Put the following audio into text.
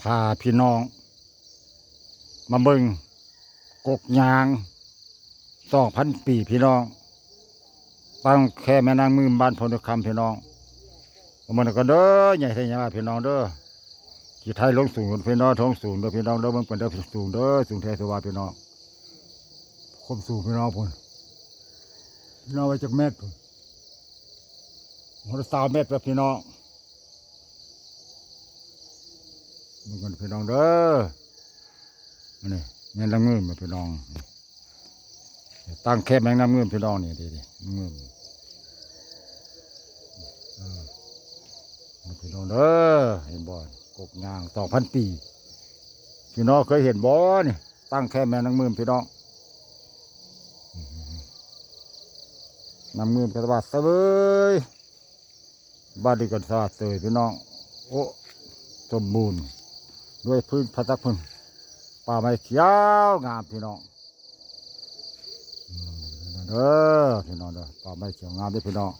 ພາພີ່ນ້ອງມາເບິ່ງກົກຍາງສອງພັນປີພີ່ນ້ອງ ຕັ້ງແຄມແມ່ນາງງື່ມ ບ້ານໂພນຄຳພີ່ນ້ອງ. ເບິ່ງກັນເດີ ໃຫຍ່ແທ້ໃຫຍ່ວ່າພີ່ນ້ອງເດີ. ຊິຖ່າຍລົງສູງພີ່ນ້ອງ ລົງສູງເດີພີ່ນ້ອງເດີ. ເບິ່ງກັນເດີ ສູງເດີ ສູງແທ້ສຸດວ່າພີ່ນ້ອງ ຄວາມສູງພີ່ນ້ອງພຸ້ນ ພີ່ນ້ອງວ່າຈັກແມັດພຸ້ນ ຮອດຊາວແມັດແລ້ວພີ່ນ້ອງ. ເບິ່ງກັນພີ່ນ້ອງເດີ ອັນນີ້ແມ່ນນ້ຳງື່ມພີ່ນ້ອງ ຕັ້ງແຄມແມ່ນນ້ຳງື່ມພີ່ນ້ອງ ນີ້ ນີ້ ນ້ຳງື່ມ ເອີ ພີ່ນ້ອງເດີ ເຫັນບໍ່ ກົກຍາງສອງພັນປີ ພີ່ນ້ອງເຄີຍເຫັນບໍ່ນີ້ ຕັ້ງແຄມແມ່ນນ້ຳງື່ມພີ່ນ້ອງ ນ້ຳງື່ມກະສະຫວັດສະເຫວີຍ ບ້ານນີ້ກະສະຫວັດສະເຫວີຍພີ່ນ້ອງ. ໂອ້ ສົມບູນດ້ວຍພືນຜາສັກ ພືນປ່າໄມ້ຂຽວງາມພີ່ນ້ອງ ເດີພີ່ນ້ອງເດີ ປ່າໄມ້ຂຽວງາມເດີພີ່ນ້ອງ.